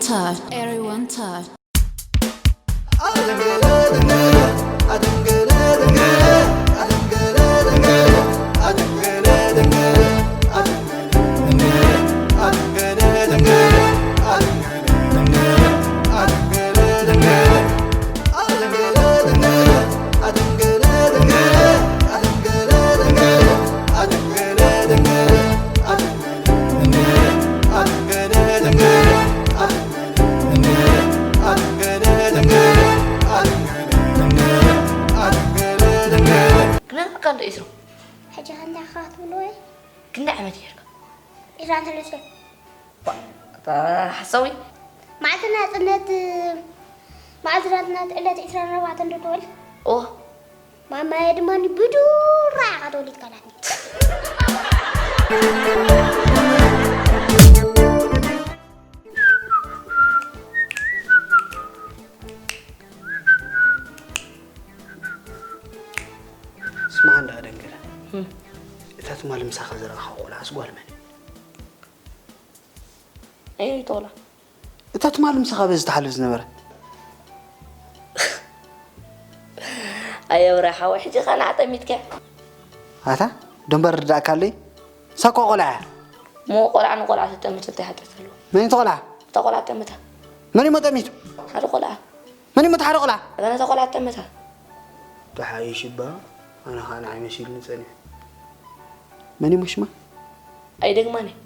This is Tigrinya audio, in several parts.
Touch. Everyone touch. ግና በቃ እንደ ኢትሮ ሕጂ ከ እንታይ ኢኻ ክትብልዎ እዩ? ክንደይ ዓመት ጌርካ? ዒስራን ሰለስተን። ኣታ ሓሳዊ። መዓልቲ ናጽነት፣ መዓልቲ ናጽነት ዕለት ዒስራን ኣርባዕተን ዶ ትብል? ኦ። ማማየ ድማ ብዱራ ኢኻ ተወሊድካላትኒ። ስማዕ እንዳ ደንገለ፣ እታ ትማሊ ምሳኻ ዝረኣኻ ቆልዓ ስጓል መን? ኣየነይቲ ቆልዓ? እታ ትማሊ ምሳኻ በዚ ትሓልፍ ዝነበረ። ኣየ ብራይ ሓወይ፣ ሕጂ ኸኣ ንዓ ጠሚትካያ። ኣታ ደንበር ርዳእካ ኣለይ። እሳ እኮ ቆልዓ እያ። እሞ ቆልዓ ንቆልዓ ተጠምት እንታይ ሓጢኣት ኣለዎ? መን እቲ ቆልዓ? እታ ቆልዓ ጠምታ። መን እሞ ጠሚቱ? ሓደ ቆልዓ። መን እሞ እቲ ሓደ ቆልዓ? እዛ ነታ ቆልዓ ጠምታ። ተሓይሽ እባ ኣነ ኸኣ ንዓይ መሲሉኒ ጸኒሑ። መን እሞ ሽማ? ኣይደግማን እየ።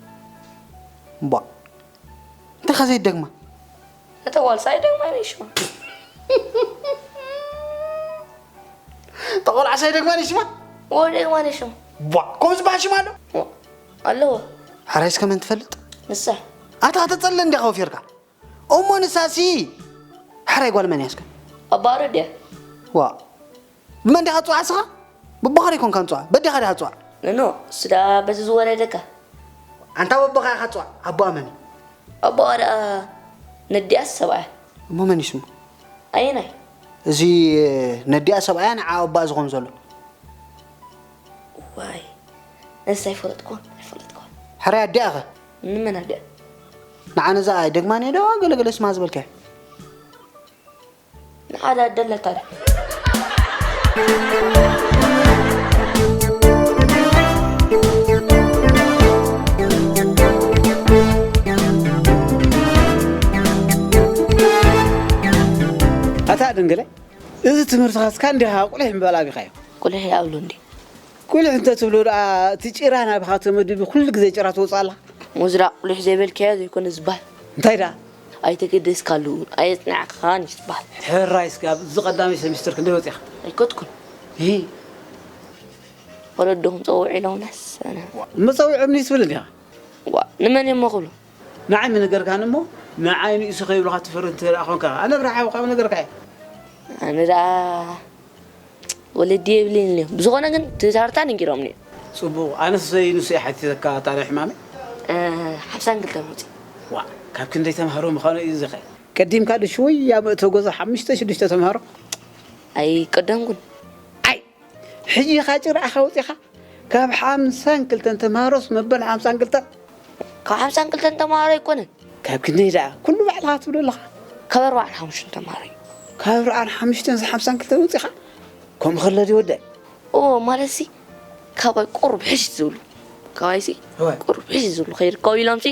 እምቧእ። እንታይ ኸ ዘይደግማ? እታ ጓልሲ ኣይደግማን እየ ሽማ። እታ ቆልዓስ ኣይደግማን እየ ሽማ? እወ ኣይደግማን እየ ሽማ። ቧእ። ከምኡ ዝበሃል ሽማ ኣሎ? ኣለዎ። ሕራይ እስከ መን ትፈልጥ? ንሳ። ኣታ ኸተጸልእ እንዲኻ ወፊርካ። እሞ ንሳሲ ሕራይ ጓል መን እያ እስከ? ኣባሩ ድያ? ዋእ። ብመን ዲኻ ትጽዋዕ እስኻ? በቦኻ ዶ ኣይኮንካን ትጽዋዕ? በዴኻ ዲኻ ትጽዋዕ? ኖኖ፣ እሱ ደኣ በዚ ዝወለደካ። ኣንታ በቦኻ ኢኻ ትጽዋዕ? ኣቦኣ መን እዩ? ኣቦኣ ደኣ ነዲኣስ ሰብኣያ። እሞ መን እዩ ስሙ? ኣየናይ? እዚ ነዲኣ ሰብኣያ ንዓ ኣቦኣ ዝኾን ዘሎ። ዋይ፣ ነሳ ኣይፈለጥኩዋን፣ ኣይፈለጥኩዋን። ሕራይ ኣዲኣ ኸ? ንመን ኣዲኣ? ንዓ ነዛ ኣይደግማን እየ ዶ ገለገለ ስማ ዝበልካዮ? ንዓ ደለታ ድያ? ኣታ ደንገለ፣ እዚ ትምህርትኻ እስካ እንዲኻ ቁሊሕ ምባል ኣቢኻዮ። ቁሊሕ ይኣብሎ እንዲ። ቁሊሕ እንተ ትብሎ ደኣ እቲ ጭራ ናብኻ ተመዲቡ ኩሉ ግዜ ጭራ ትወጽእ ኣላ። ሞዝራ ቁሊሕ ዘይበልካዮ ዘይኮነ ዝበሃል። እንታይ ደኣ? ኣይተገደስካሉ ኣየጽናዕካን እዩ ዝበሃል። ሕራይ እስከ ኣብዚ ቀዳመይ ሰሚስተር ክንደይ ወጺእኻ? ኣይከድኩን። ሂ ወለዶኹም ጸውዑ ኢሎምናስ ኣነ። እሞ ጸዊዖምኒ ትብል እንዲኻ? ዋ ንመን እሞ ክብሉ? ንዓይ ምነገርካኒ እሞ ንዓይ ንእሱ ከይብሉኻ ትፈሪ እንተ ደኣ ኾንካ ኣነ ብርሓ ካብ ነገርካ እየ። ኣነ ደኣ ወለዲ የብለይን እኒኦ። ብዝኾነ ግን እቲ ዛርታ ነጊሮምኒ እዮም። ጽቡቕ። ኣነስ ዘይንሱ እየ ሓቲተካ እታ ናይ ሕማመይ። ሓምሳን ክልተን ውፅእ። ዋእ! ካብ ክንደይ ተምሃሮ ምዃኑ እዩ እዚ ኸ? ቀዲምካ ዶ ሽወያ መእተዊ ገዛ ሓሙሽተ ሽዱሽተ ተምሃሮ? ኣይቀደምኩን። ኣይ! ሕጂ ኢኻ ጭራኻ ወፂኻ? ካብ ሓምሳን ክልተን ተምሃሮስ መበል ሓምሳን ክልተን? ካብ ሓምሳን ክልተን ተምሃሮ ኣይኮነን። ካብ ክንደይ ደኣ? ኩሉ ባዕልኻ ትብሎ ኣለኻ። ካብ ኣርብዓን ሓሙሽተን ተምሃሮ እዩ። ካብ ኣርብዓን ሓሙሽተን ሓምሳን ክልተን ወፂኻ? ከምኡ ከሎ ድዩ ወዳይ? እዎ ማለትሲ ካባይ ቁሩብ ሕሽ ዝብሉ ካባይሲ እወ። ቁሩብ ሕሽ ዝብሉ ከይርከቡ ኢሎምሲ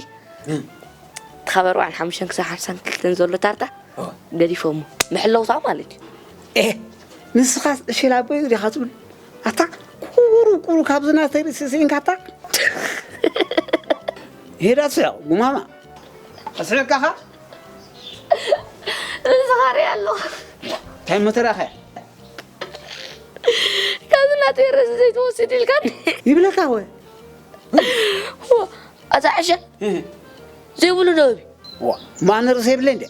እም። እቲ ካብ ኣርብዓን ሓሙሽተን ክሳብ ሓምሳን ክልተን ዘሎ ታርታ እወ። ገዲፎሞ መሐለውታ ማለት እዩ። ኤህ ንስኻ ሽላቦይ ዲኻ ትብል ኣታ ቁሩብ ቁሩብ ካብዚ ናተይ ርእሲ ስኢንካ ኣታ ሄዳ ትስሕቕ ጉማማ ኣስሕቕካኻ ንስኻ ሪኣ ኣለኻ እንታይ እሞ ተረኸ ካብዚ ናተይ ርእሲ ዘይትወስድ ኢልካኒ ይብለካ ወ ዋ፣ ኣዛ ዕሸል ዘይብሉ ዶ እቢ ዋ፣ ማነ ርእሲ የብለይ እንደ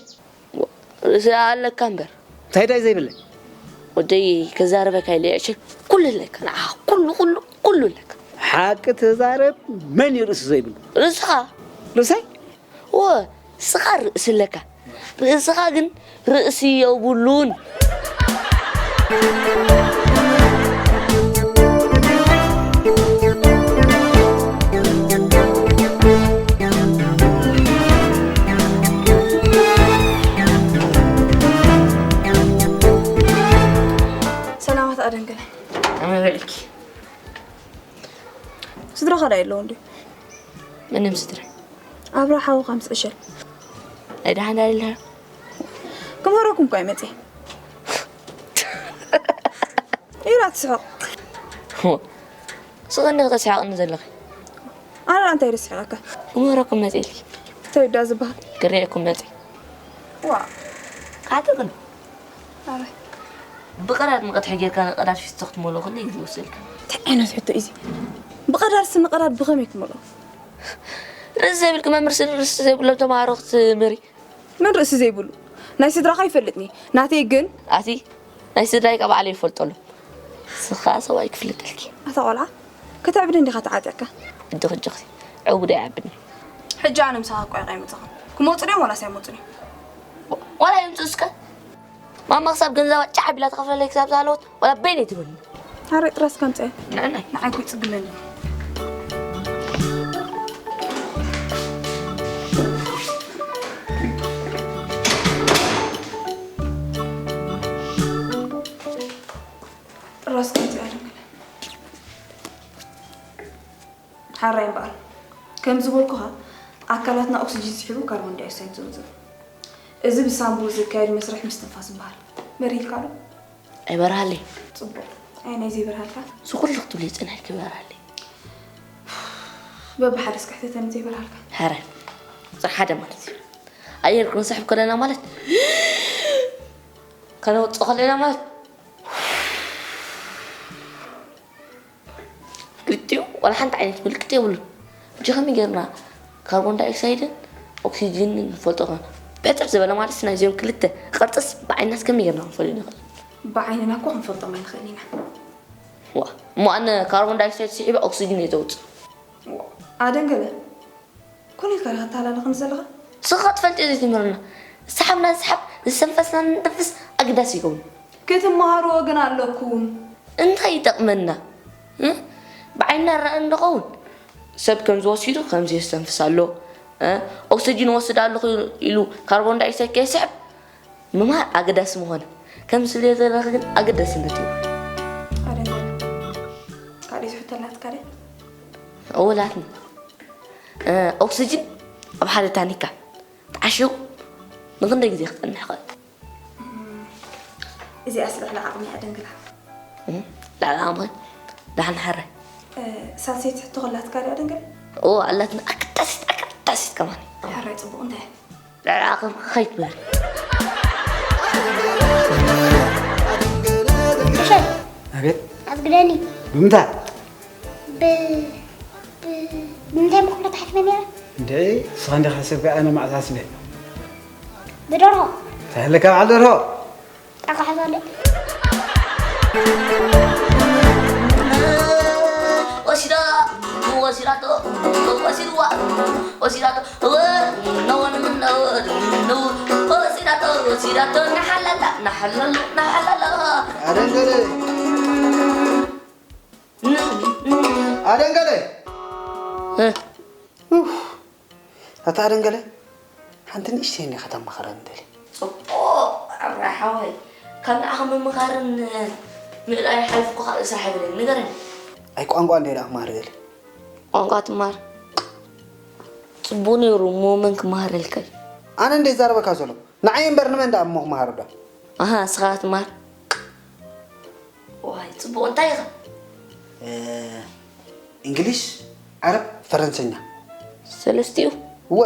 ርእሲ ኣለካ እምበር እንታይ ዳይ ዘይብለይ ወደይ ከዛረበካ ኢለ ዕሸል ኩሉ ኣለካ ንዓኻ ኩሉ ኩሉ ኩሉ ኣለካ ሓቂ ተዛረብ መን እዩ ርእሲ ዘይብሉ ርእስኻ ርእሰይ ወ ስኻ ርእሲ ኣለካ ርእስኻ ግን ርእሲ የብሉን። ስድራኻ ዳ የለውን ድዩ? መን እዮም ስድራይ? ኣብርሃ ሓውኻ ምስ ዕሸል ናይ ደሓን ዳይልሃ ክምህረኩም እኳ ይመጽእ። ኢላ ትስሕቕ። ስቕ እንዲ ክተስሕቕኒ ዘለኺ ኣነ እንታይ ደስሕቐካ? ክምህረኩም መፅእልኪ ተወዳ ዝበሃል ክርእየኩም መፅእ ዋ ካዕቲ ግን ኣረ ብቐዳድ መቐትሒ ጌርካ ንቐዳድ ፊስቶ ክትመልኦ ከለ እዩ ዝወስደልካ እንታይ ዓይነት ሕቶ እዩ እዚ? ብቐዳድ ስኒ ቀዳድ ብኸመይ ክመልኦ? ርእሲ ዘይብልኪ መምህር ስኒ ርእሲ ዘይብሎም ተምሃሮ ክትምህሪ መን ርእሲ ዘይብሉ ናይ ስድራኻ ይፈልጥኒ ናተይ ግን ኣቲ ናይ ስድራይ ካብ ባዕለይ ይፈልጠሉ ስኻ ሰብኣይ ክፍልጠልኪ ኣታ ቆልዓ ከተዕብደ እንዲኻ ተዓጢቕካ እዲ ክጅኽቲ ዕቡድ ኣይዓብድኒ ሕጂ ኣነ ምሳኻ ቋይቕ ኣይመፅኻን ክመፁ ድዮም ዋላስ ኣይመፁን እዮም ዋላ ይምፁ እስከ ማማ ክሳብ ገንዘባ ጫዕ ቢላ ተኸፍለለይ ክሳብ ዝሃለወት ዋላ በይነይ ትበልኒ ኣረ ጥራስ ከምፀ ንዕናይ ንዓይ ኮይ ፅግመኒ ጥራስ ከምፀ ሓራይ እምበኣር ከም ዝበልኩኻ ኣካላትና ኦክስጅን ስሒቡ ካርቦን ዳይኦክሳይድ ዘውፅእ እዚ ብሳንቡእ ዝካየድ መስርሕ ምስትንፋስ ይበሃል መሪልካ ዶ ኣይበርሃለይ ፅቡቕ ኣይ ናይ ዘይበርሃልካ ዝኩሉ ክትብሉ ይፅንሕልኪ ይበርሃለይ በብሓደ እስክሕተተኒ ዘይበርሃልካ ሕረ ቁፅሪ ሓደ ማለት እዩ ኣየር ክንስሕብ ከለና ማለት ከነውፅኦ ከለና ማለት ክልቲኡ ዋላ ሓንቲ ዓይነት ምልክት የብሉን ሕጂ ከመይ ጌርና ካርቦን ዳይኦክሳይድን ኦክሲጅንን ንፈልጦ ከ ብሕፅር ዝበለ ማለት ናይዚኦም ክልተ ቅርፅስ ብዓይናስ ከመይ ጌርና ክንፈልዩ ንኽእል ብዓይንና እኮ ክንፈልጦም ኣይንኽእል ኢና ዋ እሞ ኣነ ካርቦን ዳይኦክሳይድ ስሒበ ኦክሲጅን እየ ዘውፅእ ኣደንገለ ኮነ ኢልካ ዲኻ ተሃላለኽኒ ዘለኻ ንስኻ ትፈልጥ እየ ዘይትምህርና ዝሰሓብና ንስሓብ ዝሰንፈስና ንተንፍስ ኣግዳሲ ይኸውን ክትመሃርዎ ግን ኣለኩም እንታይ ይጠቕመና እ? ብዓይንና ረአ እንኸውን ሰብ ከምዚ ወሲዱ ከምዚ የስተንፍስ ኣሎ እ? ኦክስጅን ወስድ ኣለኹ ኢሉ ካርቦን ዳይኦክሳይድ ከይስሕብ ምምሃር ኣገዳሲ ምኾነ ከም ስብልዮ ዘለኺ ግን ኣገዳስነት እዩ ኣደንገለ ካልእ ዝሕተላትካ ደ እወላትኒ ኦክስጅን ኣብ ሓደ ታኒካ ተዓሽጉ ንክንደይ ግዜ ክፀንሕ ይኽእል እዚኣስ ልዕሊ ዓቕሚ ኣደንግላ ላዕላ ኣምኸን ዳሕን ሓረ ሳልሰይቲ ሕቶ ከላትካ ድኣ ደንገል ኦ ኣላትና ኣክታሲት ኣክታሲት ከማን ሕራይ ፅቡቕ እንታይ ልዕሊ ዓቕሚ ከይትበሪ እሸት ኣቤት ኣግደኒ ብምንታይ ብ ብ- ብምንታይ ምኩሎ ተሓትመ ነረ እንደ ስኻ እንደ ሓሰብካ ኣነ ማዕስ ሓስበ ብደርሆ ተህልካ በዓል ደርሆ ጣቃ ሓዛለ ወሲዳ ወሲዳቶ ወሲድዋ ወሲዳቶ ወሲዳቶ ወሲዳቶ ናሓላላ ናሓላላ ናሓላላ ኣደንገለ ኣደንገለ ኣታ ኣደንገለ ሓንቲ ንእሽተይ እንዲኻ ተማኽረኒ ደሊ ፅቡቕ ኣብርሃ ሓወይ ካብ ንዓኻ ምምኻርን ምእላይ ሓልፍኩ ካብ እሳ ሕብሪ ንገረኒ ኣይ ቋንቋ እንደ ኢላ ክማር ደሊ ቋንቋ ትማር ፅቡቅ ነይሩ እሞ መን ክመሃረልካ እዩ ኣነ እንደ ይዛረበካ ዘሎ ንዓይ እምበር ንመን ደኣ እሞ ክመሃር ዶ ኣሃ ንስኻ ትማር ዋይ ፅቡቅ እንታይ ኢኻ እንግሊሽ ዓረብ ፈረንሰኛ ሰለስቲኡ እወ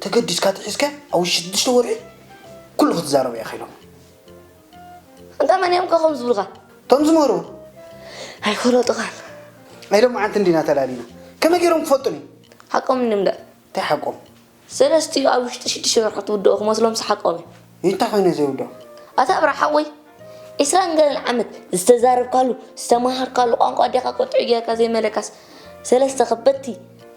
ተገዲስካ ትሒዝካ ኣብ ሽዱሽተ ወርሒ ኩሉ ክትዛረቡ ኢኻ ኢሎም እንታ መን እዮም ከ ከም ዝብሉኻ እቶም ዝመሩ ኣይፈለጡኻን ኣይሎም መዓልቲ እንዲና ተላሊና ከመይ ገይሮም ክፈልጡኒ ሓቆም እንድም ደኣ እንታይ ሓቆም ሰለስቲኡ ኣብ ውሽጢ ሽዱሽተ ወርሒ ክትውድኦ ክመስሎም ሓቆም እዩ እንታይ ኮይነ ዘይውድኦ ኣታ ኣብራ ሓወይ ዒስራን ገለን ዓመት ዝተዛረብካሉ ዝተማሃርካሉ ቋንቋ ኣዴኻ ቆጥዑ ጌርካ ዘይመለካስ ሰለስተ ከበድቲ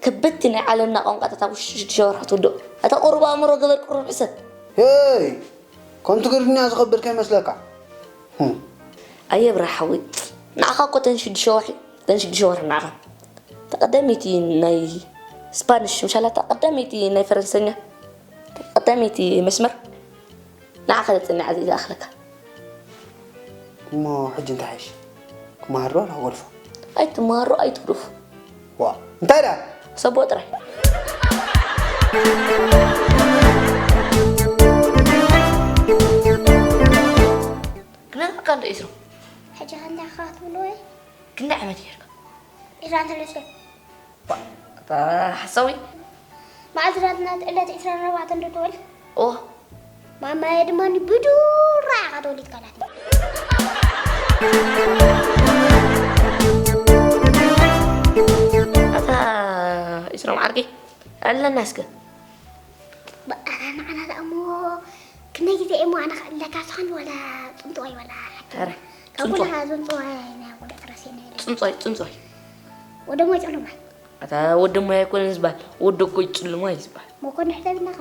ከበድቲ ናይ ዓለምና ቋንቋታት ኣብ ውሽጢ ሽዱሽተ ወርሒ ክትውድኦ ኣታ ቁሩብ ኣእምሮ ገበር ቁሩብ ሕሰብ ሄይ ከም ትግርኛ ዝኸብድ ከይመስለካ ኣየ ብራ ሓወይ ንዓኻ እኮ ተን ሽዱሽተ ወርሒ ተን ሽዱሽተ ወርሒ ንዓኻ ተቐዳመይቲ ናይ ስፓኒሽ ምሻላ ተቐዳመይቲ ናይ ፈረንሰኛ ተቐዳመይቲ መስመር ንዓኻ ተፅንዕ ኣዚዘ ኣኽለካ እሞ ሕጂ እንታይ ሓይሽ ክመሃር ዶ ኣላ ክጎድፎ ኣይትመሃሮ ኣይትጉድፎ ዋ እንታይ ደኣ? ሰቦ ጥራይ። ክነግረካ እንዶ ኢስሮ። ሕጂ ከ እንታይ ኢኻ ክትብሎ ወይ? ክንደይ ዓመት ጌርካ? ዒስራን ሰለስተን። ዋ፣ ኣታ ሓሳዊ። መዓልቲ ናትና ዕለት ዒስራን ኣርባዕተን ዶ ትውዕል? ኦ። ማማየ ድማ ብዱራ ኢኻ ተወሊድካ ናት። ኣታ ኢስሮም ዓርኪ፣ ኣለና እስከ። በኣና ንዓና ደኣ እሞ ክንደይ ግዜ እሞ ኣነ ክዕለካ ስኻን ወላ ጽንጽዋይ ወላ ሓቂ። ኧረ፣ ካብ ጽንጽዋይ። ኩልኻ ጽንጽዋይ ናይ ወደ ጥረሴ ናይ ጽንጽዋይ፣ ጽንጽዋይ። ወደ ሞይ ጽሉማይ። ኣታ ወደ ሞይ ኣይኮነን ዝበሃል፣ ወደ ጎይ ጽሉማይ ዝበሃል። መኮንን ሕተት ኣለኻ።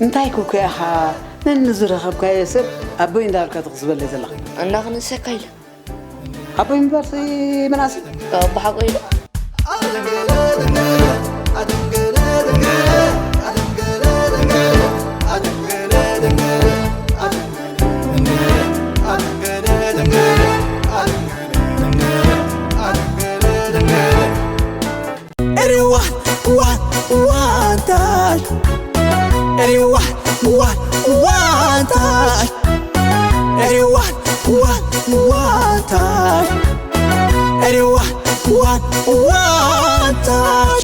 እንታይ ኩኩ ኢኻ ነንዝረኸብካዮ ሰብ ኣቦይ እንዳበልካ ትኽዝበለይ ዘለኻ? እና ክንሰካ ኢለ። ኣቦይ ምባልሲ መናእሰይ። ካብ ብሓቆ ኢሉ። ሪዋ ዋ ዋንታይ ሪዋ ዋ ዋንታይ ሪዋ ዋ ዋንታይ ሪዋ ዋ ዋንታይ